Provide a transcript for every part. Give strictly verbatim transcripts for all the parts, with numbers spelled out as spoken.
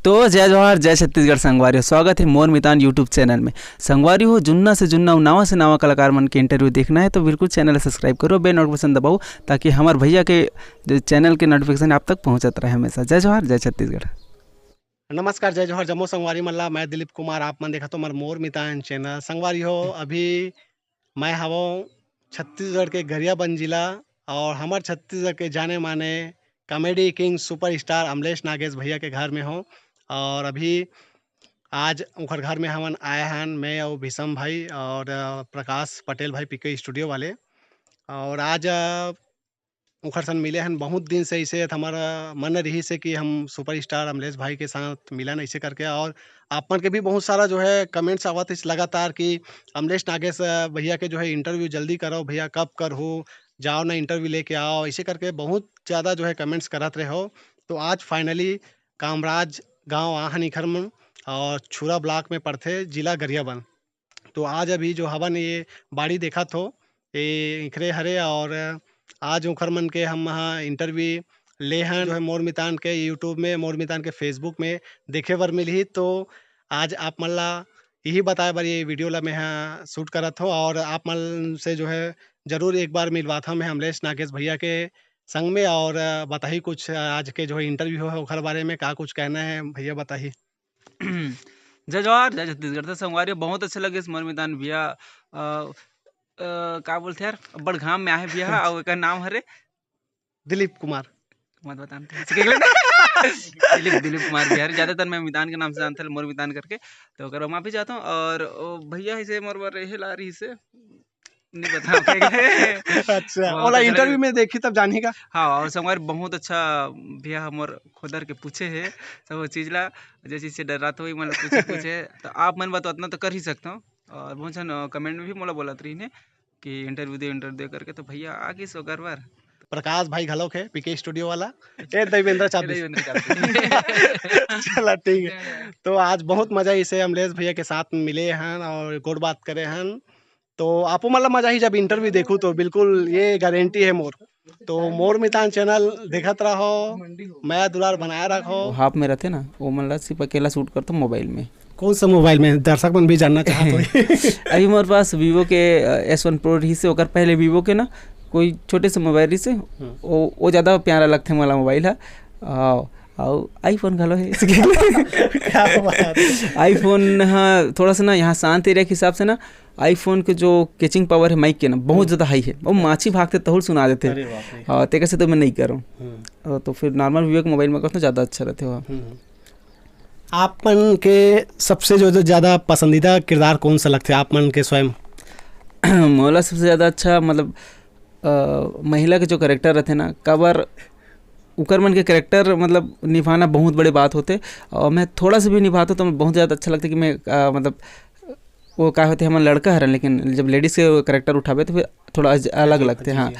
तो जय जोहार, जय छत्तीसगढ़ संगवारी हो, स्वागत है मोर मितान YouTube चैनल में। संगवारी हो, जुन्ना से जुन्ना अउ नावा से नावा कलाकार मन के इंटरव्यू देखना है तो बिल्कुल चैनल ला सब्सक्राइब करो, बेल नोटिफिकेशन दबाओ, ताकि हमार भैया के जो चैनल के नोटिफिकेशन आप तक पहुंचत रहे हमेशा। जय जोहार, जय छत्तीसगढ़। नमस्कार, जय जोहार, जम्मो संगवारी मन ला। मैं दिलीप कुमार, आप मन देखत हो हमर मोर मितान चैनल। संगवारी हो, अभी मैं हवों छत्तीसगढ़ के गरियाबंद जिला और हमर छत्तीसगढ़ के जाने माने comedy king superstar Amlesh Nagesh भैया के घर में हों। और अभी आज उनकर घर में हमन आए हन, मैं और भीषम भाई और, अ, प्रकाश पटेल भाई पीके स्टूडियो वाले। और आज, अ, उनकर सन मिले हन। बहुत दिन से इसे हमारा मन रही से कि हम सुपरस्टार अमलेश भाई के साथ मिलन ऐसे करके। और आप मन के भी बहुत सारा जो है कमेंट्स आवत है लगातार कि अमलेश नागेश, अ, भैया के जो है इंटरव्यू जल्दी करो भैया, कब कर हो, जाओ ना इंटरव्यू लेके आओ, ऐसे करके बहुत ज़्यादा जो है कमेंट्स करत रहे हो। तो आज फाइनली कामराज गांव आहन इखर मन और छुरा ब्लॉक में पड़थे, जिला गरियाबंद। तो आज अभी जो हवन ये बाड़ी देखत हो, ये इखरे हरे और आज उखर मन के हम हा इंटरव्यू ले हन, जो है मोर मितान के YouTube में, मोर मितान के Facebook में देखे बर मिलही। तो आज आप मन ला यही बताए बर ये वीडियो ला मैं हा शूट करत हो और आप मन से जो है जरूर एक बार मिलवात हूँ मैं अमलेश नागेश भैया के संग में और बताही कुछ आज के जो है इंटरव्यू है ओखर बारे में का कुछ कहना है भैया बताही। जय जोहार, जय छत्तीसगढ़। तो संगवारी बहुत अच्छा लगे मोर मितान भैया, अ, अ, का बोलथे यार, अब्बड़ घाम में आहे भैया हा, अउ एकर नाम हरे दिलीप कुमार। मत बतान थे, ऐसे कह लेना। दिलीप, दिलीप कुमार भैया हरे, ज्यादातर मैं मितान के नाम से जानता मोर मितान करके, तो ओकर माफी चाहता हूँ। और ओ भैया ऐसे मोर बर रहे ला रही से नहीं बताओ, कह के। अच्छा, बहुत ओला अच्छा इंटरव्यू लगे। में देखी तब जानी का। हाँ, और संगवारी बहुत अच्छा भैया हमर खोदर के पूछे है सब वो चीज ला, जैसे इससे डर्रात हो, मतलब पूछे, पूछे। तो आप मन बात उतना तो कर ही सकता हूँ। और बहुत झन, अ, कमेंट में भी मोला बोलत रही ने कि इंटरव्यू दे, इंटरव्यू दे करके, तो भैया आ गई सो गरबर। प्रकाश भाई घलोक है, पीके स्टूडियो वाला। ए देवेंद्र चाबी। देवेंद्र चाबी। चला, ठीक है। तो आज बहुत मजा इसे अमलेश भैया के साथ मिले हन और गोड़ बात करे हन। तो आपो मन ला मजा ही जब इंटरव्यू देखू तो बिल्कुल ये गारंटी है मोर। तो मोर मितान चैनल देखत रहो, मया दुलार बनाए रखो। हाफ में रहते ना, वो मन ला सिर्फ अकेला शूट करता मोबाइल में। कौन सा मोबाइल में, दर्शक मन भी जानना चाहत होही। अभी मोर पास वीवो के एस वन प्रो रही से, ओकर पहले वीवो के ना कोई छोटे से मोबाइल रही से, वो, वो ज्यादा प्यारा लगथे मोला मोबाइल हा। आओ, आओ, आईफोन घलो है। क्या बात है। आईफोन, हाँ, थोड़ा सा ना यहाँ शांत एरिया के हिसाब से ना आईफोन के जो कैचिंग पावर है माइक के ना, बहुत हम्म। ज्यादा हाई है, वो माछी भागते तहुल सुना देते हैं। अरे बाप रे। हाँ, तेकर से तो मैं नहीं करूँ। हम्म। अ, तो फिर नॉर्मल वीवो के मोबाइल में करता हूँ, ज्यादा अच्छा रहते हो। हम्म। आप मन के सबसे जो, जो ज्यादा पसंदीदा किरदार कौन सा लगथे आप मन के स्वयं? मोला सबसे ज्यादा अच्छा, मतलब, अ, महिला के जो कैरेक्टर रहथे ना, काबर उकर मन के कैरेक्टर, मतलब, निभाना बहुत बड़े बात होथे। और मैं थोड़ा सा भी निभाता हूँ तो मैं बहुत ज्यादा अच्छा लगता कि मैं, अ, मतलब, वो का होथे, हमन लड़का हरन, लेकिन जब लेडीज के कैरेक्टर उठाबे तो फिर थोड़ा अज-, अलग जी, लगथे। जी, हाँ, जी।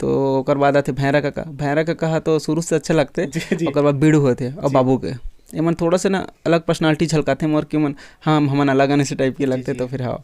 तो ओकर बाद आथे भैरा काका। भैरा काका हा तो शुरू से अच्छा लगथे। जी, जी। ओकर बाद बीड़ू होथे और जी। बाबू के, एमन थोड़ा से ना अलग पर्सनालिटी झलकाथे मोर के मन। हाँ, हमन अलग आने से टाइप के जी, लगथे जी। तो फिर हाँ।